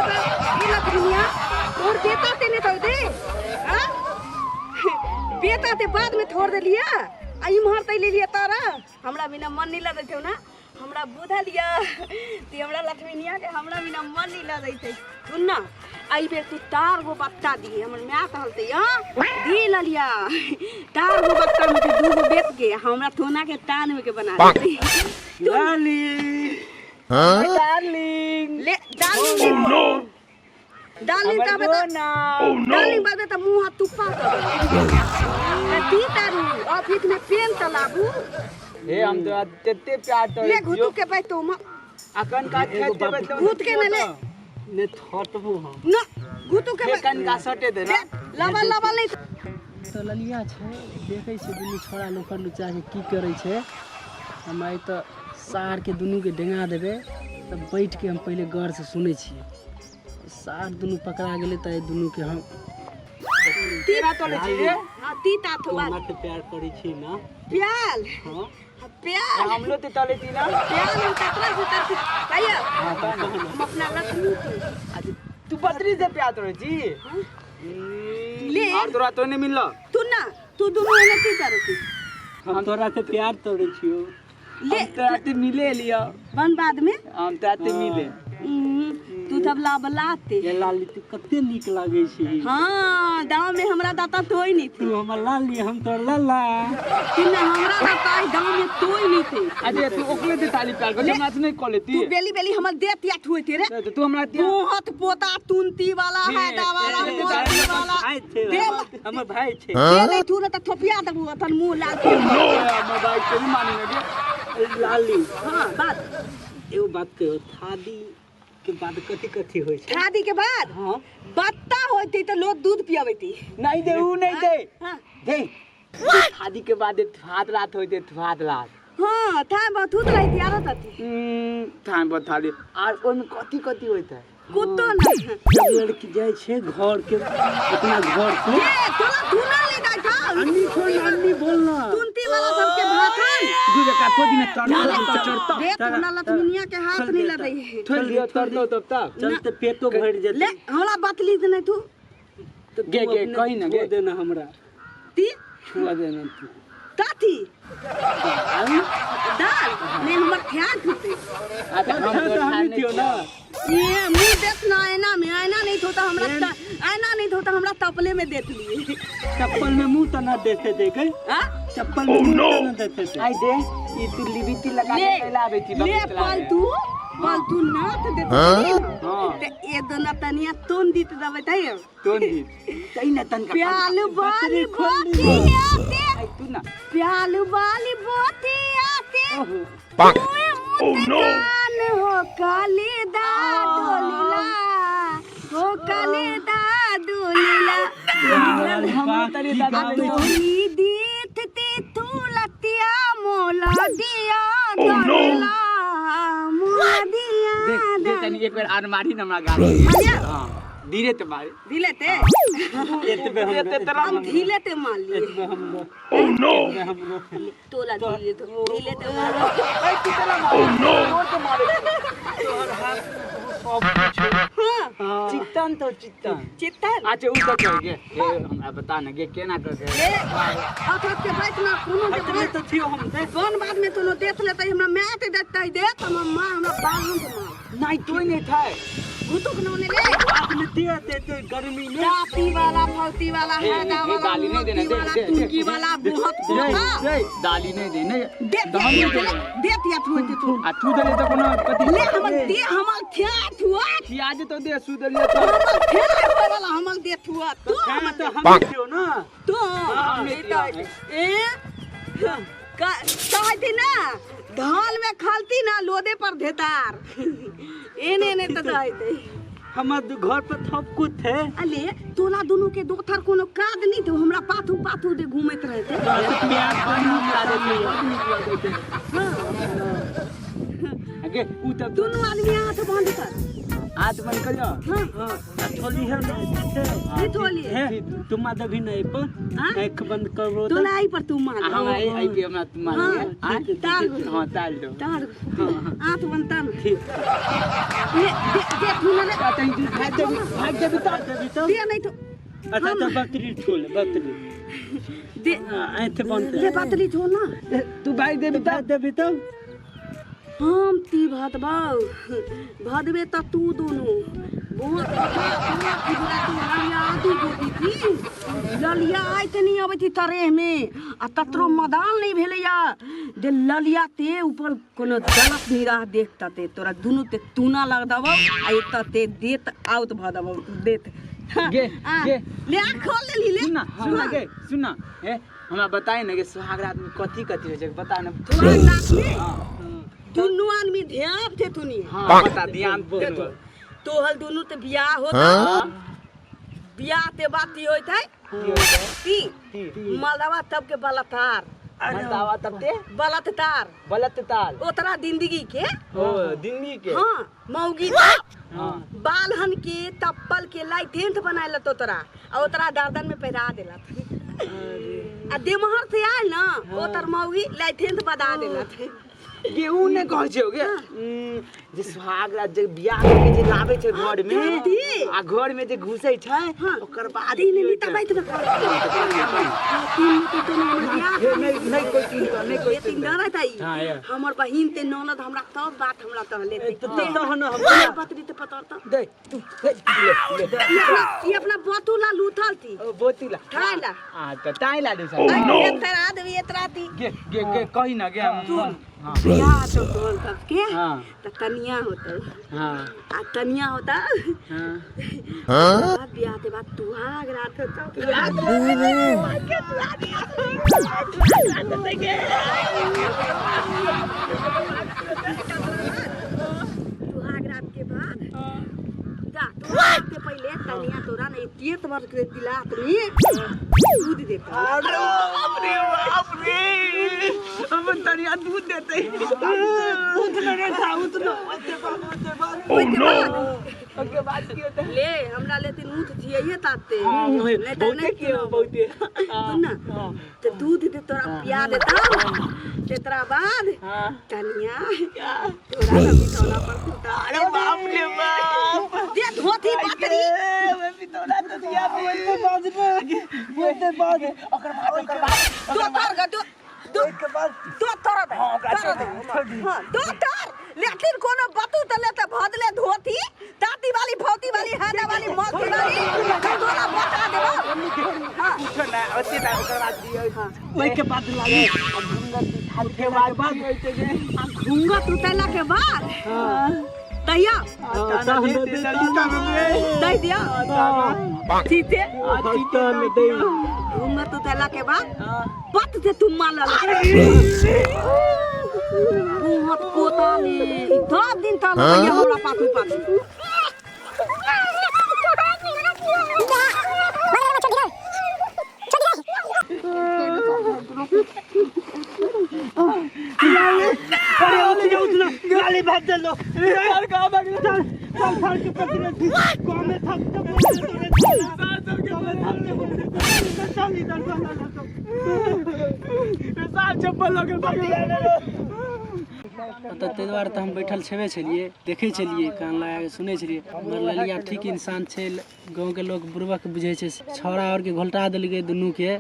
बेटा ई लक्ष्मीया तोर बेटा ते नहीं तो दे हाँ बेटा ते बाद में छोड़ देलिया आ इम्हर ते ले लिया तारा हमरा बिना मन नहीं लगै छौ ना हमरा बुझल यऽ कि हमरा लक्ष्मीनिया के हमरा बिना मन नहीं लगै छै सुन ना एहि बेर तू तार गो बत्ता दिए हमर माय कहलतै हँ दी ललिया तार गो बत्ता में दू गो बेच के हमरा थोना के तान में के बना देतै। लाली डार्लिंग ले डार्लिंग डार्लिंग हमर कहबे तऽ गोना डार्लिंग बाजबे तऽ मुँह हाथ तुप्पा कर ती तारू ऑफिस में पेन तलाबू हे हम तो तेते प्यार तो ले घुटू के बैठो म अकन का खेत देबे तो घुट के न ले ने थटबो हम न घुटू के हे कन का सटे दे ना लबल लबल नहीं तऽ ललिया छै देखै छियै दुनू छोड़ा लोफर लुच्चाके की करै छै हम आइ तऽ सारके दुनूके डेंगा देबै तऽ बैठके हम पहिले गौरसँ सुनै छियै सार दुनू पकड़ा गेलै तऽ एहि दुनूके हम तेरा तो ले छी रे हाँ तीता थो बात हमरा के प्यार करै छी ना प्याल हाँ हाँ, प्याल हम लोग ते तले थी ना प्याल हम कतरा से तर कहिया हम अपना लक्ष्मी के अच्छा तू बदरी से प्यार तोरे छी ले। और तोरा तो नहीं मिललो तू ना तू दुनू एने की करू की हम तोरा से प्यार तोड़ै छियौ ले हम तोरा ते मिले लियो बन बाद में हम तोरा ते मिले तू तब लाबलाते ये लाली तू कते नीक लागै छी हाँ गाँव में हमरा दाता तोय नहीं थे तू हमर लाली हम तोर लाला तू ना हमरा दाता गाँव में तोय नहीं थे अच्छा तू ओकले ते ताली प्यार कर हमरा से नहीं कॉल लेती तू बेली बेली हमर देत या ठुए थे रे तो तू हमरा दिया बहुत पोता तुनती वाला है दावाला मोती वाला भाई छै दे हमर भाई छै दे नहीं तू ना त थोपिया देबू अपन मुंह लाल हमर भाई के नहीं मानी लगे लाली हाँ बात एगो बात कहियो थादी के बाद कथी कथी होइ छै शादी के बाद हाँ बत्ता होती तो लोग दूध पियाबती नहीं दे ऊ नहीं दे हाँ दे शादी के बाद भात रात होते भात रात हाँ था बहुत रही थी आदत थी थान पर थाली आर ओहिमे कथी कथी होइत है कुत्तो ना जब लड़की जाइ छै घर के अपना घर से ए तोरा धुना ले जाय था अन्नी छोड़ अन्नी बोलना तुनती वाला सबके भाषण दू जगह थोड़ी दिन चढ़ता चढ़ता दे तू ना लक्ष्मीनिया के हाथ नहीं लगे है थोड़ी दियो तरतो तब तक चलते पेटो भरि जेतै ले हमरा बतली नहीं तू तऽ तू गे, गे, अपने कही ना, छुआ गे। देना हमरा ती छुआ देना तू कथी दाल नहीं हमर ध्यान थूते आ तऽ हम अच्छा, तऽ हमही थियौ ना ये मुंह देख ना आईना में आईना नहीं थोता हमरा आईना नहीं थोता हमरा तपले में देख लिए चप्पल में मुंह तो ना देखे दे गई हां चप्पल में मुंह तो ना देखे दे आई दे ई तू लिबिटी लगा के ले पहले आबै छी ले बकरी चलाबै। पलतू पलतू नाथ देते हाँ। ते ए दोना तनिया तोन दीत दबे तय तोन दी तई ना तनका प्याल वाली बोतिया ते आई तू ना प्याल वाली बोतिया ते ओहो तुए मुँह कान हो काली दा डोलीला हो काली दा डोलीला हम तनी दादा तोरी दीत ते तू लतिया मोला दिया डोलीला मोला दिया दे दे तनी एक बेर आर मारी ना हमरा गाल मारिया? हां धीरे ते मारी धीले ते एतबे हम एते तोरा हम धीले ते मार लिए एतबे हम ओ नो हमरो तोला धीले ते धीले ते मार ए तू तोरा मारी तोर ते मारे सब कुछ हाँ हाँ चित्तन तो चित्तन चित्तन अच्छा उ तो कह गे ए हमरा बता ना गे केना कर गे ले हाथ हाथ के बैठ ना कोनो के एतबे बैठ तऽ छियौ हम ते कौन बाद में तोनो देख लेते हमरा माय ते देखते देख हमर माँ हमरा बाहन के माँ नहीं तो नहीं था भूतुक नौने ले अपने ते ते ते गर्मी में जाति वाला फौती वाला ए, हैदा ए, वाला गाली नहीं देना, मोती दे, वाला दे, दे, तुर्की वाला बहुत पोता दे दाली नहीं दे नहीं दे दही दे दे दे दिया थु दे थु आ तू दले तो कोनो कथी ले हमर दे हमर थे थुआ खिया जे तो दे सु दलिए तो हमर थे वाला हमर दे थुआ तू खाना हमर तऽ हम छियौ ना तू हम ई तऽ ए कहती ना धान में खलती ना लोदे पर धेतार एने एने तो दहते हमर घर पर थप कुछ थे अले तोला दुनू के दोथर कोनो काज नहीं तो हमरा पाथू पाथू दे घूमत रहते प्यार हाँ गे उ त दुनू आदमी हाथ बंद कर हाथ बंद कर लो। हाँ। ठोली है ना। की ठोली? हे तुम दभी नहीं पर हाँ? आँख बंद करो तू ना आई पर तू मार। हम आई आई पे हमरा तुम मार। हाँ, ताल। हां ताल दो। तार आँख बनता ना। ठीक। ले दे दे तू ना ले। कहीं तू भाग देबी, भाग देबी तब। दे नहीं तो। अच्छा तो बकरी ठोल बकरी। दे आँख बंद। ले बकरी ठोल ना। तू भाग देबी तब। देबी तब। हम ती भदबौ भदबे त तू दुनू बहुत ललिया आइ तऽ नहीं अबै थी तरेह में आ ततरो मदान नहीं भेलैया जे ललिया ते ऊपर कोनो गलत निराह देख तते तोरा दुनू ते तूना लग देबौ आ एतऽ ते देत आउत भऽ देबौ देत। गे गे ले आ खोल लेली ले। सुन ना सुन ना गे सुन ना ए हमरा बताई ना के सुहाग रात में कथी कथी होइ छै बता ना। सुहाग रात में दुनू आदमी ध्यान थे तुनी। हां बता ध्यान दे तो। तोहल दुनू ते बियाह होता। बियाह ते बात की होइत है ती मलदवा तब के बलात्कार। मलदवा तब ते बलात्कार। बलात्कार ओतरा जिंदगी के ओ जिंदगी के। हां मौगी हां बालहन के तप्पल के लाइटेंट बनाइल तोतरा आ ओतरा गर्दन में पहिरा देलत आ देमहर से आयल ना ओतर मौगी लाइटेंट बना देलत। गे उ नै कहै छै गे जे सुहाग रात जे बियाह के जे लाबै छै घर में आ घर में जे घुसै छै ओकर बाद नहीं नहीं तब बैठ ना नहीं नहीं कोई तीन नहीं कोई तीन डरत आई हमर बहिन ते ननद हमरा तब बात हमरा तहले तहन हम पत्री ते पतर त दे तू ले ले ई अपना बोतुला लूथल थी ओ बोतुला खाइला हां त ताइला दे सर एतरा देबी एतरा ती गे गे गे कहि ना गे हम बियाह तो तोहर सबके त तनिया होता। हां आ तनिया होता। हां बियाह के बाद तुहाग रात होता। तुहाग रात के बाद जा तुहाग के पहले तनिया तोरा नहीं तीर्थ वर्ष के दिला तनी दूध देता। अरे बाप रे बाप रे हम तनिया दूध देते उतना नहीं था उतना ओते बाद ओते बाद। ओ नो ओके बात की होता ले हमरा लेतिन ऊँट थिए ताते नहीं त बहुते की बहुते सुन ना ते दूध दे तोरा पिया देता तेतरा बाद तनिया तोरा बितौना पर सुता। अरे बाप रे बाप दे धोती पतरी मैं बितौना तो दिया बोलते बाद बोलते बाद ओकर बाद ओकर बाद दो तर ग दो दो के बाद दो तर दे हां दो तर लेकिन कोनो बतू त ले त भदले धोती ताती वाली फौती वाली हादा वाली मौती वाली तोरा बता देबो। हां पूछो ना ओते ना ओकर बाद दियो। हां ओइ के बाद लागे घूंघट उठाल के बाद आ घूंघट उठैला के बाद हां तहिया दे दे दिया सीते में दे घूंघट उठैला के बाद पत से तुम माल घूंघट कोता ने सब दिन तक हमरा पाछू पाछू। अरे उठ जा उठ ना गाली भाग चलो यार कहां भाग चल चल फाड़ के पकड़े कौन थक तो बोले सार सब के चल इधर चल चल सार चप्पल लगे भाग तऽ ताहि दुआरे तऽ हम बैठल छेबे छलियै देखै छलियै कान लगाके सुनै छलियै। मगर ललिया ठीक इंसान छै, गाँवके लोक बुड़बक बुझै छै। छौड़ा आओरके घोलटा देलकै दुनूके,